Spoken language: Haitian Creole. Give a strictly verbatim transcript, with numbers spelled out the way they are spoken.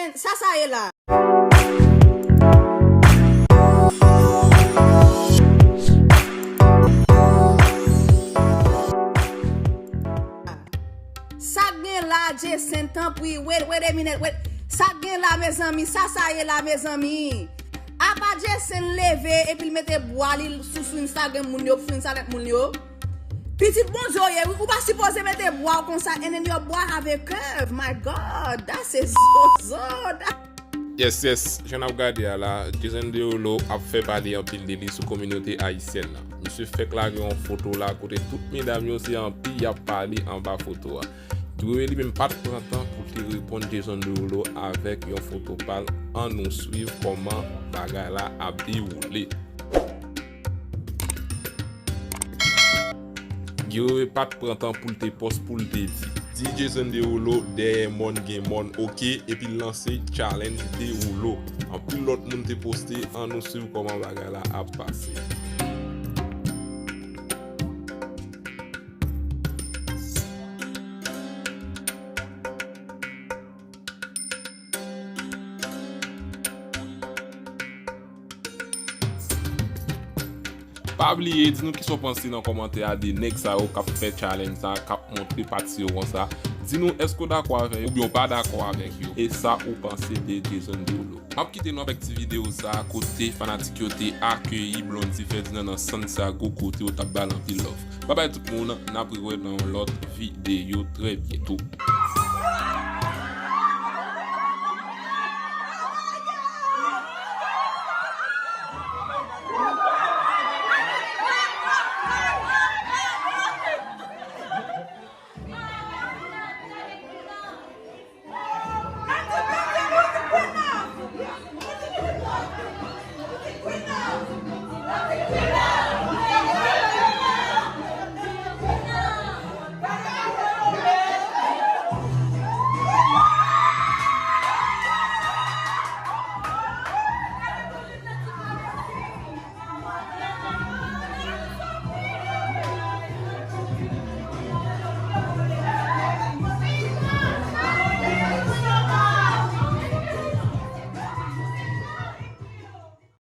Sa sa ye la? Sa k gen la, Jason, tanpri, wait, wait a minute, wait. Sa k gen la, mezanmi, sa sa ye la, mezanmi? Apa Jason leve epi l mete bwa li sou, sou Instagram moun yo, sou Instagram moun yo? Pitit Bondye w ye, wi, ou pa sipoze mete bwa w konsa, and then your bwa have a curve, my God, that's a zozo, that Yes, yes, jan n ap gade a la, Jason Derulo ap fè pale anpil de li sou kominote ayisyèn nan. Misye fèk lage yon foto la kote tout medam yo se anpi y ap pale anba foto a. Guerrier li menm pa t pran tan pou te reponn Jason Derulo avèk yon foto pa l. Ann nou swiv kòman bagay la ap dewoule. Guerrier pa t pran tan pou l te pòs pou l te di. Di Jason Derulo dèyè mòn gen mòn, oke, epi l lanse challenge Derulo. Anpil lòt moun te poste, ann nou swiv kòman bagay la ap pase. Pa bliye, di nou kisa w panse nan kòmantè a de nèg sa yo k ap fè challenge sa, k ap montre pati yo konsa. Di nou èske w dakò avè yo oubyen w pa dakò avèk yo, e sa ou panse de Jason Derulo. M ap kite nou avèk ti videyo sa kote fanatik yo te akeyi Blondy Ferdinand nan Santiago kote yo t ap ba l anpil love. Babay tout moun, n ap rewè nan yon lòt videyo trè byento.